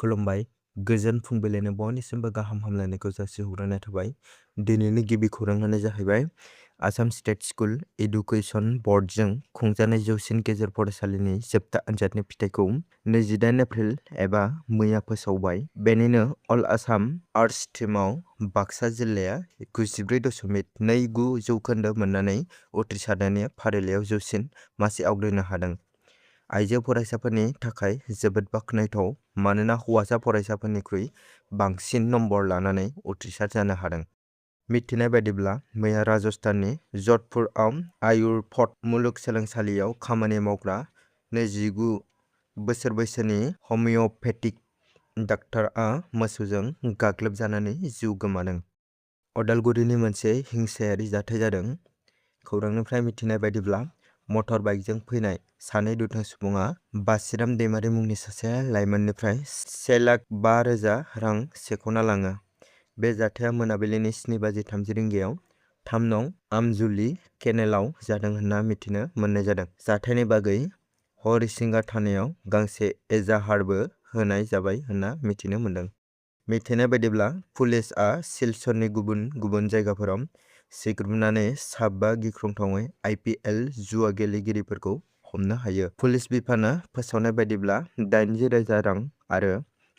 खुलुमबाय गोजोन फुंबिलिनि बयनिसिमबो गाहाम हामलायनायखौ जासिहरनाय थाबाय। दिनैनि गिबि खौराङानो जाहैबाय आसाम स्टेट स्कुल एडुकेशन बर्डजों खुंजानाय जौसिन गेजेर फरायसालिनि जोबथा आनजादनि फिथाइखौ 28 एप्रिल एबा मैया फोसावबाय। बेनिनो अल आसाम आर्ट्स स्ट्रीमाव बाक्सा जिल्लाया 94.29 जौखोन्दो मोननानै उथ्रिसारनायनि फारिलाइयाव जौसिन मासि आवग्रिनो हादों। आइजो फरायसाफोरनि थाखाय जोबोद बाख्नायथाव, मानोना हौवासा फरायसाफोरनिख्रुइ बांसिन नम्बर लानानै उथ्रिसार जानो हादों। मिथिनाय बायदिब्ला मैया राजस्थाननि जधपुरआव आयुर्वेद मुलुगसोलोंसालियाव खामानि मावग्रा 29 बोसोर बैसोनि हमिय'पेथिक डाक्टारआ मोसौजों गाग्लोबजानानै जिउ गोमादों। अदालगुरिनि मोनसे हिंसायारि जाथाय जादों। खौरांनिफ्राय मिथिनाय बायदिब्ला मटर बाइकजों फैनाय सानै दुथां सुबुङा बासिराम दैमारि मुंनि सासे लाइमोननिफ्राय 1,05,000 रां सेख'ना लाङो। बे जाथाया मोनाबिलिनि 7:30 रिंगायाव 3 नं आमजुली केनेलाव जादों होनना मिथिनो मोननाय जादों। जाथायनि बागै हरिसिंगा थानायाव गांसे एजाहारबो होनाय जाबाय होनना मिथिनो मोनदों। मिथिनाय बायदिब्ला पुलिसआ सिलचरनि गुबुन गुबुन जायगाफोराव सिग्रोमनानै 5 गिख्रंथावै IPL जुवा गेलेगिरिफोरखौ हमनो हायो। पुलिस बिफाना फोसावनाय बायदिब्ला 80,000 रां आरो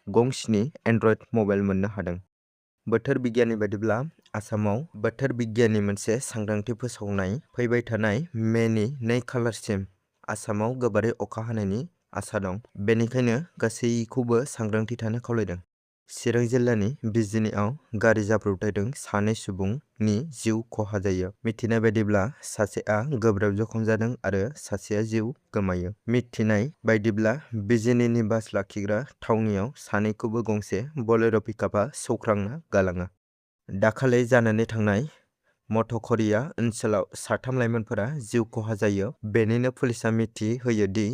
गंस्नि एन्ड्रइड मबाइल मोननो हादों। बोथोर बिगियाननि बायदिब्ला आसामाव बोथोर बिगियाननि मोनसे सांग्रांथि फोसावनाय फैबाय थानाय मेनि 2 खालारसिम आसामाव गोबारै अखा हानायनि आसा दं। बेनिखायनो गासैखौबो सांग्रांथि थानो खावलायदों। चिरां जिल्लानि बिजिनिआव गारि जाब्रबथायजों 2 सुबुंनि जिउ खहा जायो। मिथिनाय बायदिब्ला सासेआ गोब्राब जखम जादों आरो सासेआ जिउ गोमायो। मिथिनाय बायदिब्ला बिजिनिनि बास लाखिग्रा थावनियाव सानैखौबो गंसे बलेर' पिकआपआ सौख्रांना गालाङो। दाखालि जानानै थांनाय मथ'खरिया ओनसोलाव 3 लाइमोनफोरा जिउ खहा जायो। बेनिनो पुलिसआ मिथि होयो दि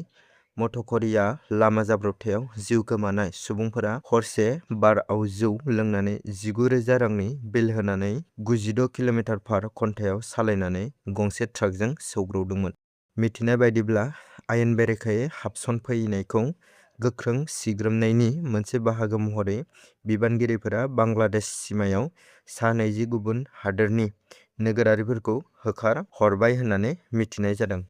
मथ'खरिया लामा जाब्रबथायाव जिउ गोमानाय सुबुंफोरा हरसे बारआव जौ लोंनानै 19,000 रांनि बिल होनानै 96 किल'मिटार/घन्टायाव सालायनानै गंसे ट्राकजों सौग्रावदोंमोन। मिथिनाय बायदिब्ला आयेन बेरेखायै हाबसनफैनायखौ गोख्रों सिग्रोमनायनि मोनसे बाहागो महरै बिबानगिरिफोरा बांलादेश सिमायाव 20 गुबुन हादोरनि नोगोरारिफोरखौ होखार हरबाय होननानै मिथिनाय जादों।